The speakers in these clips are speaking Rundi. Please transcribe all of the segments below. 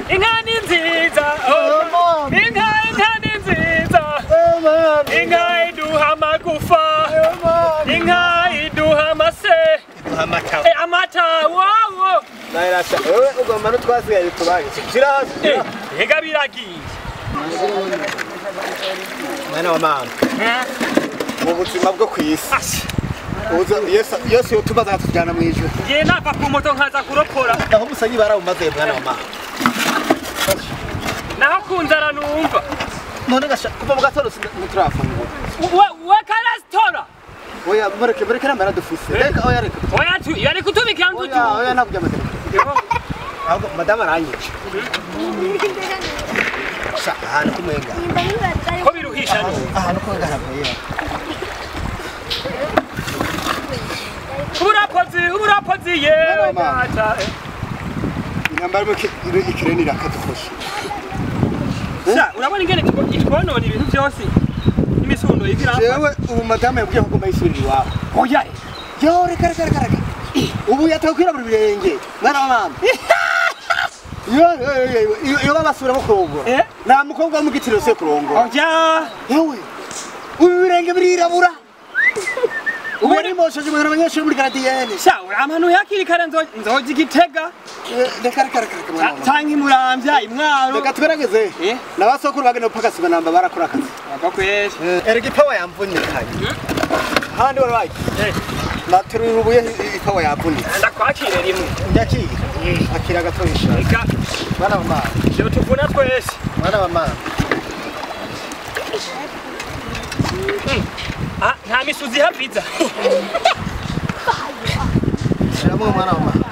Inka ni nziza, inka inka ni nziza, inka iduha amagufa, inka iduha amase, amata. Amata wowo. Nairasha wewe ugomba n'utwasigaye tubaye. Shira hasi. Ega biragiye. Mwana wa mama. Mu buzima bwo kwisi. Yesu yotubaza atujyana mu ijuru. Ngiye nava ku moto nkaza kuropora. Aho musanyi barawumaze mwana wa mama. Naho kunzara numva. None gasha kuva mu gatondo muturafungura. We karasitora. Oya mureke mureke namara dufise. Reka oya reka. Oya tu yari kutubikira ndutu. Oya oya nakujya madame. Ahubwo madame aranyica. Sha ahantu kumenga. Ko biruhisha no. Ahantu kumenga haragoye. Urapozi urapozi yewe data. Intambara ikireni irakadufasha. Sha urabona ingene itwonona ibintu byose. Imisundo igira. Jewe ubu madame yabwiye ko ngomba yisubirira iwabo. Oya. Yo reka reka reka reka. Ubu yatakwira buri birenge. Mwana wa mama. Yo yo yo babasubira kurongora. Nta mukobwa mu gitiro se kurongora. Oya. Yewe. Ubu birenge birirabura. Ubu ni mosheje mu abanyeshuri muri gradiyene. Sha uramanu yakiri kare nzoja igitega. Reka reka reka reka mwana. Canke imuramvya imwaro. Reka tugerageze. Nabasokuru bagenda gupakasiba namba barakora akazi. Abakweshe. Erega ipawa yamvunikanye. Handi warabaye. Nateruye urubuye ipawa yavunitse. Ndakwakire rimwe. Ndakira. Akira gatoyisha. Reka. Mwana wa mama. Je tuvuna twese. Mwana wa mama. Ah, nta misuzi haviza. Shiramo mwana wa mama.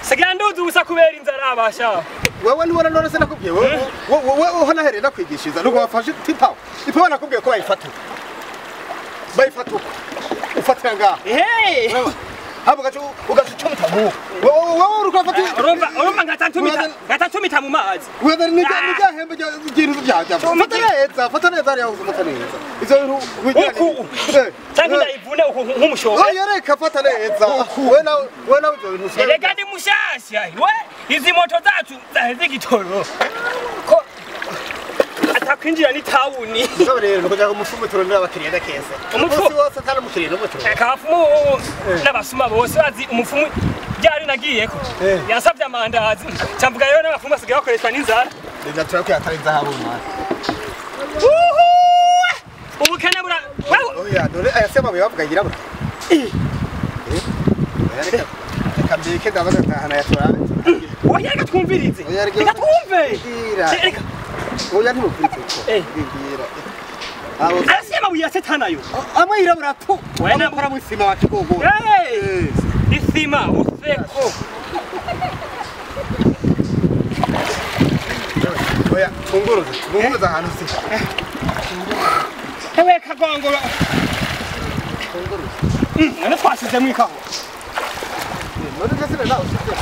Sigira nduzi ubusa kubera inzara abasha. Wewe nubona none se nakubwiye wewe wewe uho nahereye ndakwigishiriza nuko wafashe ipawa. Ipawa nakubwiye ko bayifata. Bayifata uko. Ufatira ngaha. Hey! Habo gacu ugacu mutamu. Wewe urukafata urumva urumva ngatantumita mu mazi. Wewe ni hembe byintu bya. Fata neza, fata neza ari yahuze fata neza. Izo bintu uku. Cyangwa ndayivune uku nk'umushoka. Oya reka fata neza. Wewe nawe ibyo bintu. Reka ndi mushasha. We izi moto zacu zaheze igitoro. Ko atakwinjira ni tawuni. Sabe rero nuko cyangwa umufumu turondera abakiriya dakeze. Umufumu wose atari umukiriya n'umutuzo. Kafumu n'abasuma bose bazi umufumu byari nagiyeko. Yansavye amandazi. Cyamvuga rero n'abafumu basigaye bakoreshwa n'inzara. Ndenda turakwiye atari zahabu mwana. Ubukene bura. Oya dore aya sema bavuga yirabura. Reka mbike ndabaza ntahana yaturabe. Oya reka twumvirize. Reka twumve. Reka. Oya ntimukuritse ko. Ndindira. Abo asema buyasetanayo. Amwe yirabura tu. Wena mukora mu isima wakigogo. Isima useko. Oya tunguruze. Tunguruze ahantu si. Ewe kagongoro. Tunguruze. None twashize mu ikaho. None ndetse nawe ushize.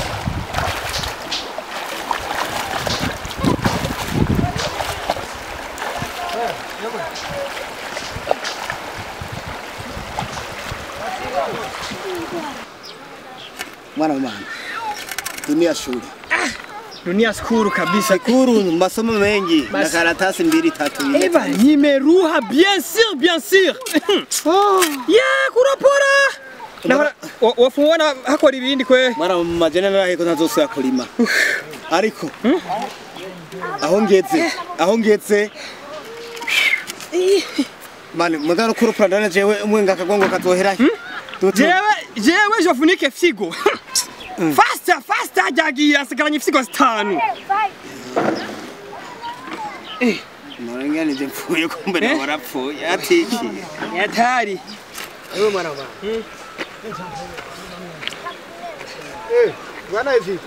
Mwana wa mama. Dunia shule. Dunia skuru kabisa. Skuru masomo mengi na karatasi 2 3. Eba nimeruha bien sûr bien sûr. Oh. Yeah kuropora. Na wafuona hakora ibindi kwe. Mwana mama jene narahe ko ntazosubira kurima. Ariko aho ngeze aho ngeze mani mugano kuropora ndana jewe umwe ngakagongo kazoherahe. Jewe jofunike figo. Faster faster jagiye asigaranye figo 5. None nje mpfuye kumbe nawe warapfuye atiki. Yatari. Ewe mwana wa. Bwana hivi.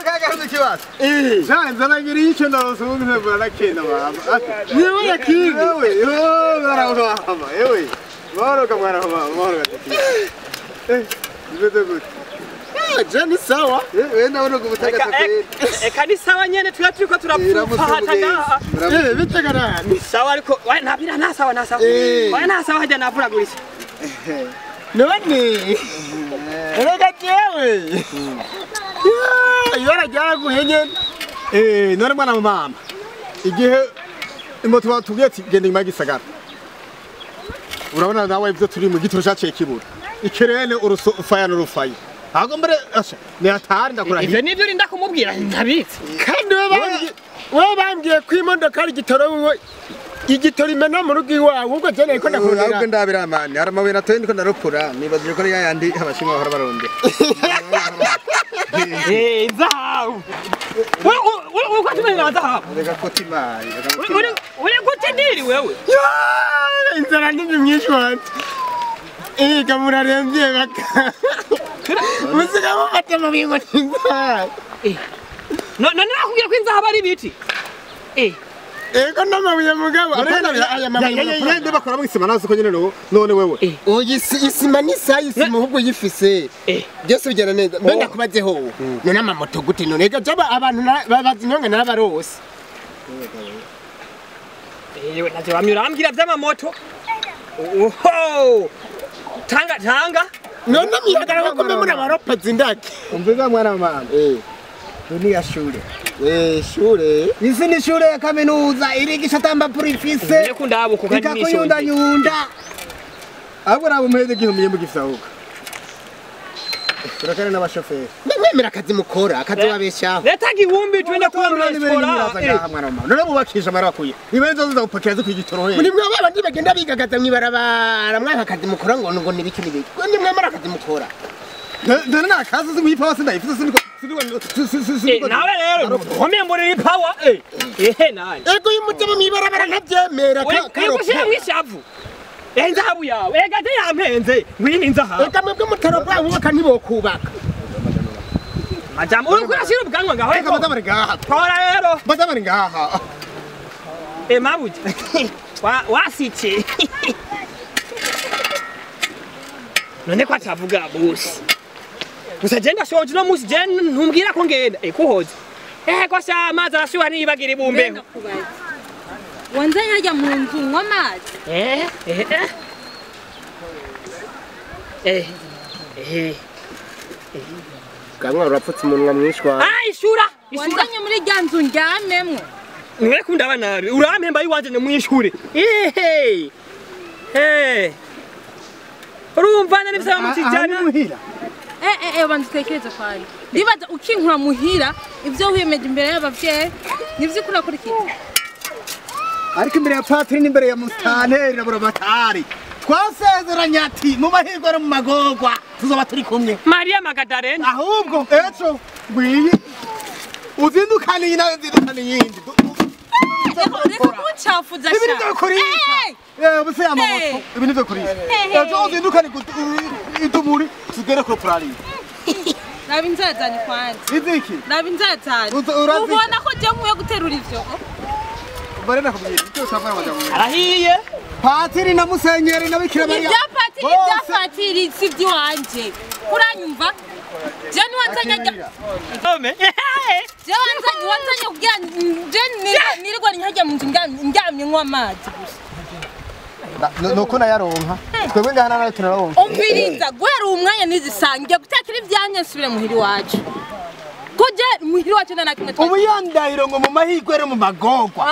Kaka kibazo. Sha ngira icyo ndarusunze barakenda baba. Yewe yakindi. Yewe mwana wa mama. Yewe. Mwana mwana mwana. Bimeze gute? Je ni sawa. We ndabona ko ubutagata kweli. Eka ni sawa nyene tuya turiko turapfupfahata ngaha. Bitegana. Ni sawa ariko we ntabira nta sawa nta sawa. We nta sawa hajya navuraguritse. None. Erega jewe. Yora jaraguhe nyene. None mwana wa mama. Igihe imoto batubwiye ati genda inyuma y'igisagara. Urabona nawe ivyo turi mu gitoro caciye kibura. Ikirene urufaya n'urufayi. Ahubwo mbere asha ni hatari ndakurahiye. Ivyo nivyo urinda kumubwira ntabitse. Kandi we bambwiye ko imodoka ari igitoro igitoro imena mu rugo iwawe ubwo je nariko ndakurondera. Ahubwo ndabira mani hari amabuye natoye ndiko ndarokora nibajije ko ari yayandi abashinwa bahora barondera. Zahabu. Wewe uko tumenya zahabu. Reka koti mari. Uri gutindiri wewe. Inzara ni myinshi wanje. Kamuraremvye baka. Musiga mufata mu bingo n'inzara. No nakubwira ko inzahabu ari ibiti. Ego n'amabuye mugabo. Aya mabuye yende bakora mu isima nazo ko nyene none wewe. Oyi isima ni sayi isima ahubwo yifise. Byose bigenda neza. Mbe ndakubazeho. None amamoto gute none ega jaba abantu babazinyonga narabarose. Ewe navyo bamye urambwira vy'amamoto. Oho! Tanga tanga. None mihagara ko mbe muri abaropa zindake. Umviga mwana wa mama. Dunia shule. Shure. Isi ni shule ya kaminuza irigisha tamba purifise. Ndekunda abo kuko ni nyunda nyunda. Ahubwo nabo muheze gihumye mu gisahuka. Turakana n'abashoferi. Mwemera akazi mukora, akazi wabeshaho. Leta gihumbi twende kuba muri resitora. Mwana wa mama. None bubakisha amara bakuye. Ibenzo zo gupakira zo kwigitoro he. Muri mwe abandi bagenda bigagaza mwibarabara mwaka akazi mukora ngo ngo nibiki nibiki. Ni mwemera akazi mukora. Dore nakazi z'umuyipawa sindayifise siniko nawe rero nkomeye muri power nani ego y'umutima mwibarabara ntabyemera uri gushyira mwishavu inzahabu yawe ega de yampenze ngwini inzahabu ega mwebwe mutaro bwabubaka ntibokubaka majambo uri kurashyira ubwanwa ngaho ega bazabari ngaha tora rero bazabari ngaha mabuja wasitse none ko atavuga bose gusa je ndashonje no musi je ntumbwira ko ngenda kuhoze ko sha amazi arashuha nibagira ibumbeho wanzanye harya mu nzu nywa amazi bwanwa urapfutse umunwa mwinshi wawe ishura wanzanye muri rya nzu ndyamemwo niwe kundaba nabi urampemba yiwanje ni mwishure urumva nani bisaba mu kijana banza utekereze kwanje ndibaza ukinkura muhira ivyo wiyemeje imbere y'abavyeyi nivyo ukurakurikira ariko imbere ya patiri n'imbere ya mustanteri na buramatari twasezeranye ati mu mahirwe no mu magorwa tuzoba turi kumwe Maria Magdalena ahubwo ejo ngwiye uzindukane iyi nawe nzindukane iyindi reka kuncafuza ibi nivyo bikurisha ubuse amamoto ibi nivyo bikurisha ejo uzindukane idumuri tugere kuri purariye Raba inzara zanje kwanza iziki raba inzara zanje ubona ko je nkwiye guterura ivyo bare nakubwira icyo ushaka amajambo arahiye patiri na musenyeri na Bikira Mariya ibya patiri ibya patiri si iby'iwanje uranyumva je niwanzanye je wanzanye kugira je nirirwa nkajya mu nzu ndyamye nywa amazi gusa nuko nayaronka twebwe ngaha nawe turaronka umviriza guhera uwo mwanya nizisangiye gutekera ibyanjye nsubire muhira iwacu kuje muhira iwacu nta na kimwe ubu yandahiro ngo mu mahirwe no mu magorwa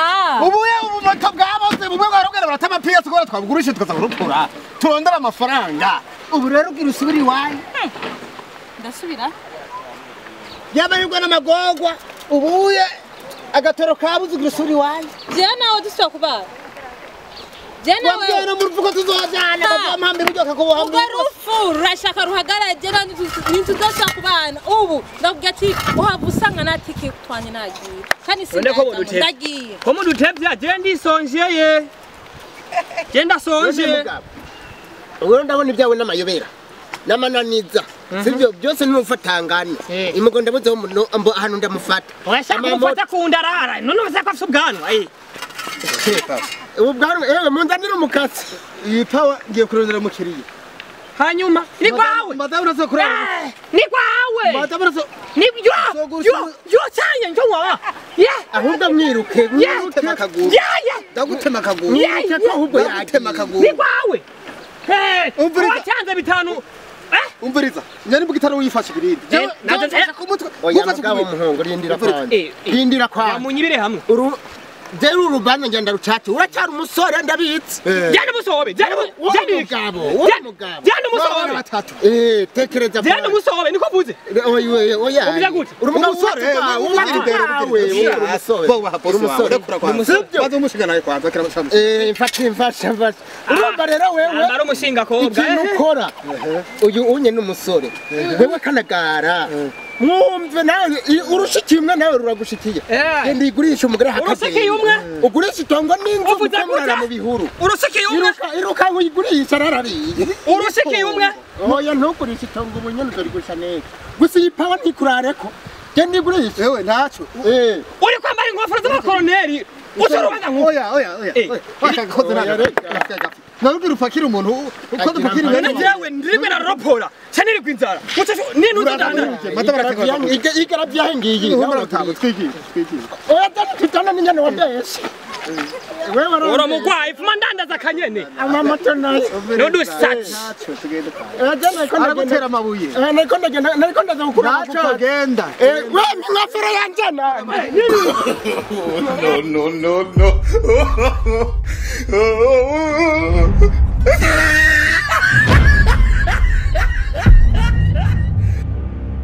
ubu ubumoto bwabose bumwe bwarubwira barata amapiyasi kubera twabugurishe tukaza kurupura turondera amafaranga ubu rero ugira usubire iwanyu ndasubira y'amahirwe n'amagorwa ubuye agatoro kabuze ugira usubire iwanyu jewe nawe dusubira kubana jewe nawe wabwiye no mu ruvuko tuzojana bazampamba iburyo bakakuboha urwo rufu rurashaka ruhagarare jewe nawe ntituzosubira kubana ubu ndakubwira ati uhava usanga natike twanye nagiye kandi sindagiye ko mudutevya jewe ndisonjeye je ndasonje ubu ndabona ibyawe n'amayobera n'amananiza sivyo byose ntufatangane imugo ndabuzeho ahantu ndamufata urashaka kumufata kundarara none uvuze ko afise ubwanwa ubu bwanwa ewe munzanire umukasi iyi pawa ngiye kurondera umukiriya Hanyuma ni kwawe. Madamu urazokurara. Ni kwawe. Madamu urazo. Ni yo yo yo cyanye cyo wa. Ye. Ahubwo mwiruke mwiruke akaguru. Ye ye. Ndagutema akaguru. Mwiruke ko ahubwo yagutema akaguru. Ni kwawe. Eh. Umviriza bitanu. Umviriza. Nyari mugitaro wifashe kirindi. Naje mfasha ku mutwe. Oya mugabo muhungu rindira kwanza. Rindira kwanza. Munyibire hamwe. Jewe urubanza ngenda rucacu uracyari umusore ndabitse. Jana musobe. Jana mugabo. Uri mugabo. Jana musobe. Tekereza. Jana musobe niko vuze. Oya oya. Uvuze gute? Uri umusore. Uri umusore. Uri umusore. Bazo umushinga nawe kwanza kira. Mfasha mfasha. Urumva rero wewe. Amara umushinga kobwa. Ikintu ukora. Uyu unye n'umusore. Wewe kanagara. Mwumve nawe urushikiye umwe nawe ruragushikiye. Genda igurisha umugore hakaze. Urushikiye umwe? Ugurisha itongo n'inzu ukamurara mu bihuru. Urushikiye umwe? Iruka uyigurisha ararariye. Urushikiye umwe? Oya ntugurisha itongo ubu nyene uzorigurisha neza. Gusa iyi pawa ntikurareko. Genda igurisha. Ewe ntaco. Uri kwambara ingofero z'abakoroneri. Ucurubanza nkuko. Oya oya oya. Wakakoze nabi. Narubwira upakira umuntu uko dupakira ibintu. Jewe ndimwe naropora. Cyaniri kwinzara. Mucyo nini utandana. Igaravya ngiyi. Twigiye twigiye. Oya dana tutana n'inyana wa deshe. Wewe uri mugwayi fuma ndandaza kanyene. Amamoto nayo. Nodusatsi. Aragutera amabuye. Nariko ndagenda nariko ndaza gukura. Naco genda. We ingofero yanje na. No no no no.